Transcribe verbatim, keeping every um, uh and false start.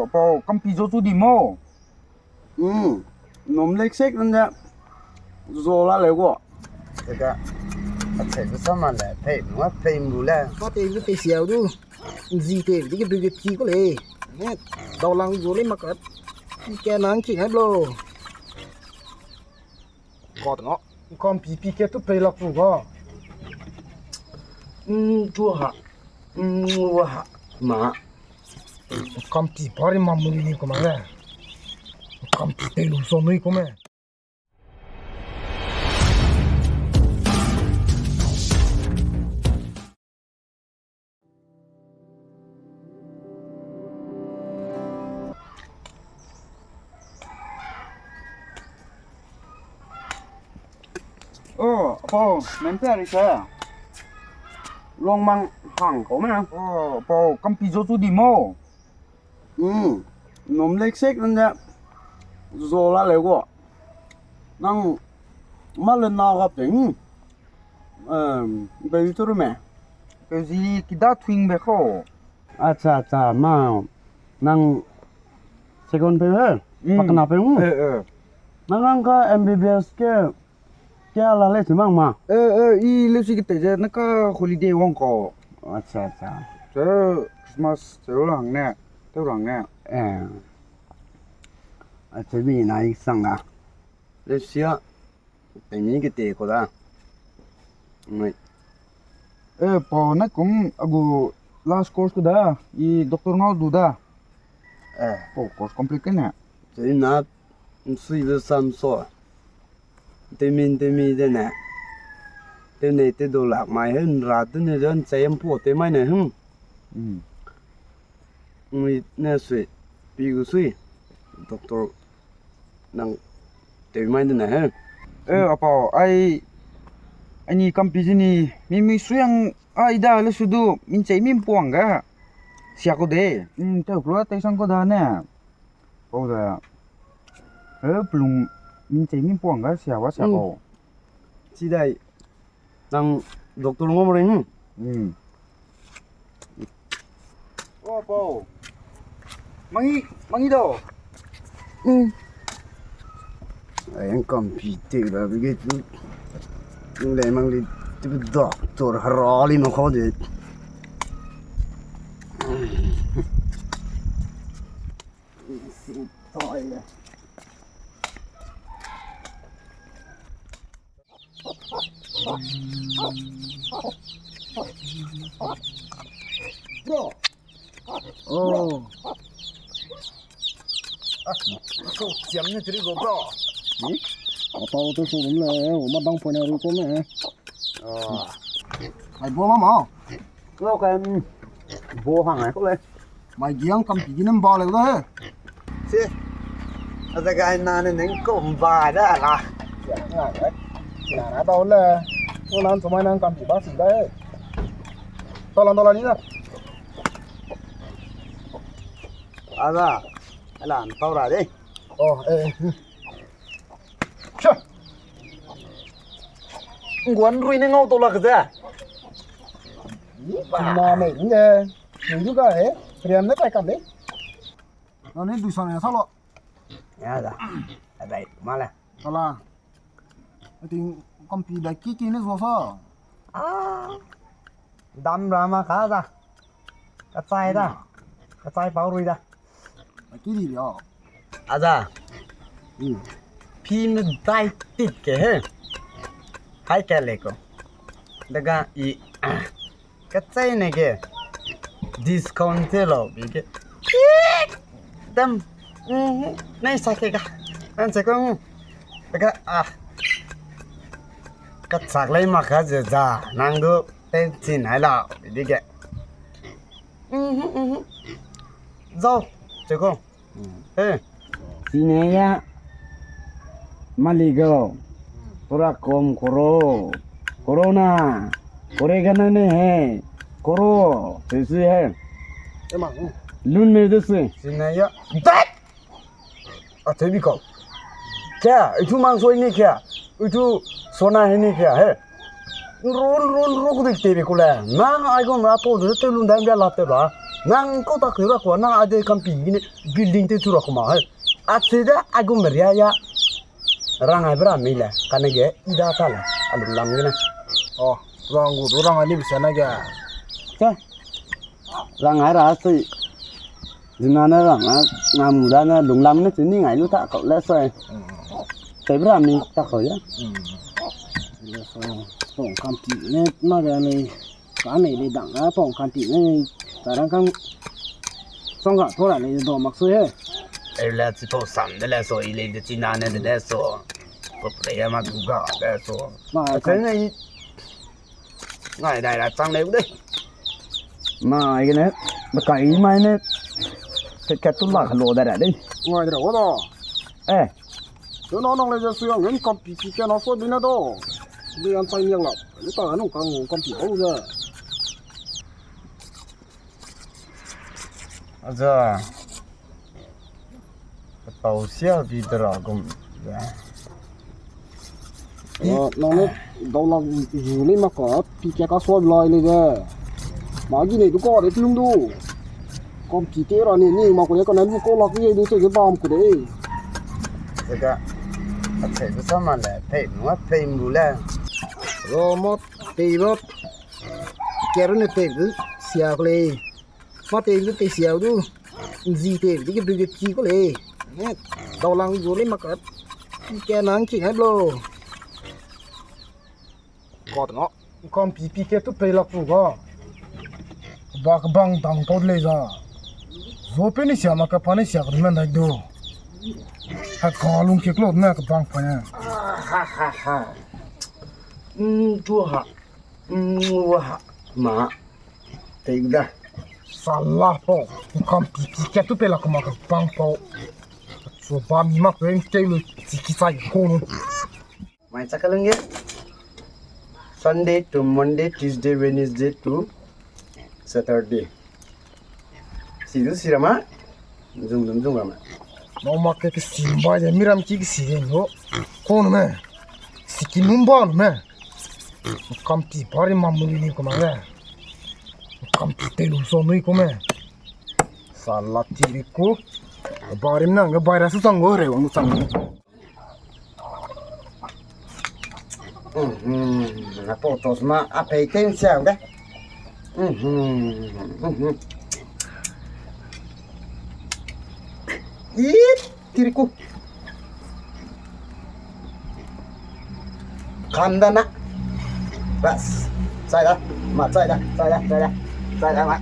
Pau, kampi zo chu di mo. Hmm. Nom lek sek nde. Zo la le go. Teka. Acheu sama le, pei ma, pei mu le. Fa te, te siau du. Nzi te, di ke bu ke ti ko le. Ne, dau lang zo le mak. Ke nang ki ngai blo. Ka te nga. Kampi pi ke tu pei lak tu ga. Mm, tu ha. Mm, wa ha. Ma. Kampi pari ma mu ni ko ma le. Kampi pei lu so nui ko me. Oh, apau, men pe ri se. Longmang hang ko me. Oh, apau, kampi zo chu di mo. Hmm, nom lek sek nde. Zo la le go. Nang ma le na ga peng. Em, beu tu ru me. Beu zi kida twing be ko. Acha, acha, ma, nang second pe he? Mm. Pakna pe hu? Eh, eh. Nang nang ka M B B S ke, ke la le chimang ma? Eh, eh, i le si ke te je, na ka holiday wang ko. Acha, acha. Che Christmas, che lang ne, te lang ne. Eh. Acha, bi na i sang na. Le sia. Temi ke te ko da. Ngai. Eh, pau na kum a gu last course ko da, i doctor ngau du da. Eh. Pau course complete ke ne. Tei na, nsui be sam so. Temi, temi de ne. Te ne te do lak mai he, nra te ne de, nchai am po te mai ne, hmm. Hmm. Ngui ne sui, pi gu sui, doctor nang tew mai de ne he. Eh, apau, ai, ai ni kampi zi ni, mi, mi sui ang, ai da le su du, min chei min puang ga, sia ko de. Hmm, tew klo, tew sang ko da ne. Pau da, eh, pelung, min chei min puang ga, sia wa sia ko. Chi dai, Nang doctor ngau ring. Hmm. Oh, pau. Mangi, mangi do. Hmm. Ai, ang kampi te da bige tu. Nang le mang li tu doctor harali no kho de. Bro. Oh. Ah, so, siam ne tri go, bro. Hmm? Apa auto showroom le, o ma dang point ru ko me. Oh. Ai, bo ma ma. Lo kai, mm, bo hang ai ko le. Mai giang kampi gi nem ba le da he. Si. A za gai na ne neng ko ba da la. Ya, ya, ya. Na na da le. Ko nan to mai nan kampi ba si da he. To lan to lan ni na. A za. Ala, n tau ra de. Oh, eh. Sure. Nguan rui ne ngau to lak ze. Ma me nge. Ndu ga he. Priam ne kai kam de. Na ne du sa ne sa lo. Ya da. Adai, ma le. Sala. Ating kampi da ki ki ne zo sa. Ah. Dam ra ma ka da. Ka chai da. Ka chai pau rui da. Ki di ya. Aza. Hmm. Pi me dai tit ke he. Hai ke le ko. Daga i, ah, ka chai ne ke. Discount te lo bi ke. Dam. Hmm. Nai sa ke ga. Nan se ko. Daga, ah. Ka chak lai ma ka ze za. Nang du. Ten chin hai la. Bi ke. Mhm, mhm. Zau, cheko. Hmm. Eh. Sine ya. Maligo. Tora kom koro. Corona. Kore gana ne he. Koro. Sisi he. Ema. Lun me de si. Sine ya. Dai! A, tebi kau. Kia, itu mang soi ni kia. Itu sona he ni kia, he. Nru, nru, nru ku dik tebi ku le. Nang ai gu na to de te lun dai bia la te ba. Nang kau ta keu ra kua, nang a de kampi gene building te chu ra kuma he. A che de a gu meria ya. Rang ai bra mei le, kane ge i da ta le, a lung lam gene. Oh, rang gu du rang ai ni bese na ge. Che. Rang ai ra sui. Zina ne rang ai, ngam da ne lung lam ne chu ni ngai lu ta kau le sui. Te bra mei ta kau ya. Le sui. Pong kampi ne na ge ne. Ka nei le dang a pong kampi ne, ka rang kang song ga to ra le do mak su he. E le chi to sam de le so, i le de chi na ne de le so. Ko pre ya ma du ga de so. Ma ka ne i ngai dai ra chang le de. Ma i ne, ba kai mai ne. Ke ke tu la lo da ra de. Ngai de ra wa da. Eh. Te na nang le je sui ang ngen kampi ki ke na so bi na do. Bi an chai niang la. Ni ta nung kang nung kampi au de. Aza. Patau sia bi dera gum. Ya. Nang ne dau lak zu lei ma ka, pi ke ka sua lai lei ge. Ma gi nei du ka de lung du. Kom ki te ra ni ni ma ko le ka nan ko lak ye du se ge bam ku de. Zega. A chai bu sa ma le, pei mu a pei mu le. Ro mo pei ro. Ke ro ne pei bu sia ku lei. Ma tei lu tei siau du. Nzi tei di ge du ge chi ku lei. Ne, dau lang zu lei ma ka. Ke nang ki ngai blo. Ka ta nga. Kam pi pi ke tu pei lak pu ga. Ba ka bang dang pau lei za. Zo pe ni sia ma ka pa ni sia ka men dai du. Ha ka lung ke klo na ka bang pa ne. Ha ha ha. Mm, tu ha. Mm, wa ha. Ma. Tei da. Sala po. Kam pi pi ke tu pe la kama ka bang po. So ba mi mak pe tei lu chi ki sai ko nu. Mai chak ka lung ge. Sunday to Monday, Tuesday, Wednesday to Saturday. Si du si ra ma. Zung zung zung ra ma. Mau mak ke ke si ba ye mi ram ki ke si ye no. Ko nu me. Si ki num ba nu me. Kampi bari mamuli ni ko ma le. Kampi tei lu so nui ko me. Sala tiri ku. Bari nang ga bai ra su chang go re wang chang. Mhm. Na po tos ma a pei teng siau de. Mhm. Mhm. It. Tiriku. Kanda na. Bas. Chai da. Ma chai da. Chai da. Chai da. Chai da ma.